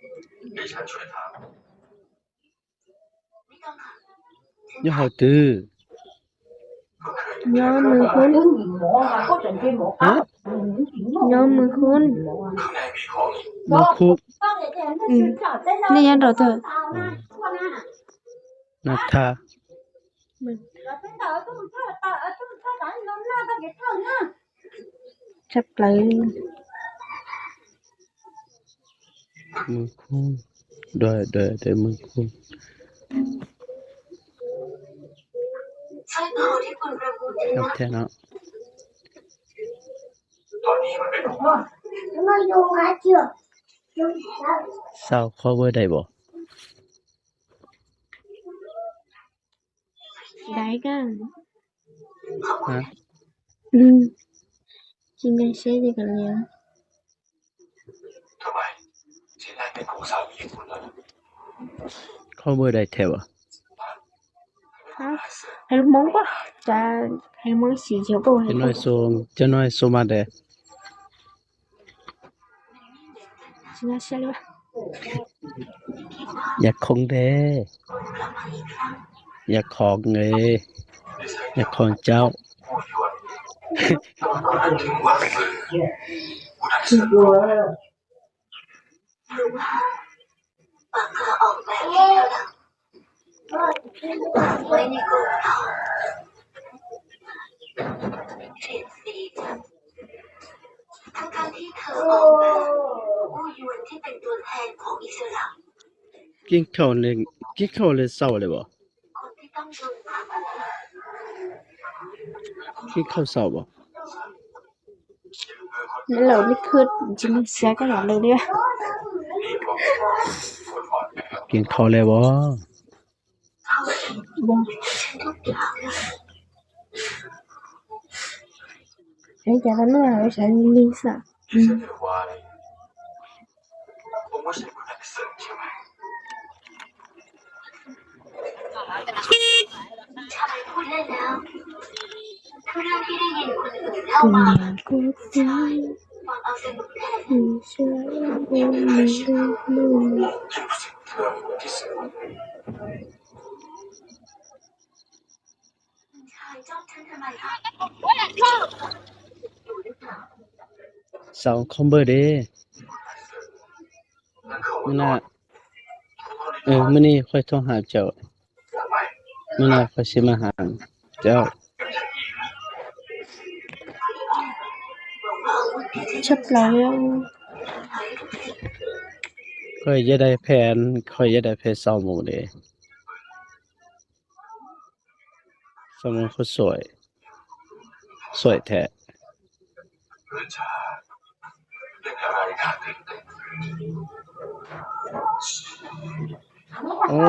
ຍໍ ຕື້ ຍໍ ມືຄຸນ ຮະ ຍໍ ມືຄຸນ ມາຄຸ ອືມ ນີ້ຍັງດອກເຕີ ອືມ ນັດທາ ຈັບໄປ ມືຄູ ໂດຍ ໂດຍ ໂດຍ ມືຄູ ຄັກແທ້ເນາະ ສາວ ຄອເວີໄດ້ບໍ່? ໄດ້ກະ ຮະ ອືມ ກິນໄດ້ເຊຍກັນແລ້ວ ຄອເວີໄດ້ແທ້ບໍ່? ຮະ ໃຫ້ລູກໂມງບໍ່? ຈະໃຫ້ລູກໂມງສີຂຽວບໍ່? ຈັກໜ້ອຍໂຊ ຈັກໜ້ອຍໂຊມາແດ່. ຢາກຂອງແທ້ ຢາກຂອງເອີຍ ຢາກຂອງເຈົ້າ. ກິນເຂົ້າແລ້ວ ກິນເຂົ້າແລ້ວເຊົາເລີຍບໍ່? ກິນເຂົ້າເຊົ້າບໍ່? ແລ້ວນີ້ຄືຈິງເສຍກັນເລີຍເດ. ກິນເຂົ້າແລ້ວບໍ່? ບໍ່. ໃຫ້ແກລະເມື່ອໄປໃຊ້ລີສະ. ອືມ. ສາວຄອມເບີເດ ມື້ໜ້າ ເອີ ມື້ນີ້ຂ້ອຍໂທຫາເຈົ້າ ມື້ໜ້າຂ້ອຍຊິມາຫາເຈົ້າ. ຂ້ອຍຢາກໄດ້ແຜ່ນ ຂ້ອຍຢາກໄດ້ແຜ່ນຊາວໂມງເດ. ສາວໂມງ ສວຍ ສວຍແທ້. ໂອ້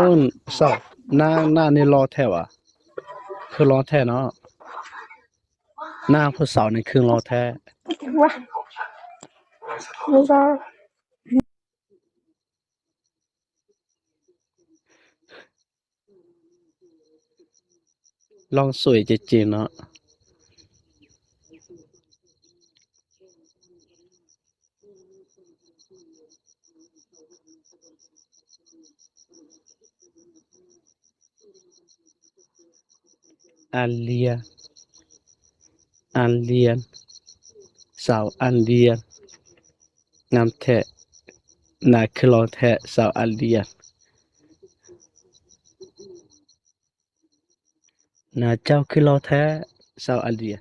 ສາວ ນາງ ນາງນີ້ຫຼໍ່ແທ້ຫວາ ຄືຫຼໍ່ແທ້ເນາະ. ນາງຜູ້ສາວນີ້ຄືຫຼໍ່ແທ້. ວ້າ ລອງສວຍເຈເຈເນາະ. ອາເລຍ ອາເລຍ ສາວອາເລຍ ງາມແທ້ ໜ້າຄືຫຼໍ່ແທ້ ສາວອາເລຍ. ໜ້າເຈົ້າຄືຫຼໍ່ແທ້ ສາວອາເລຍ.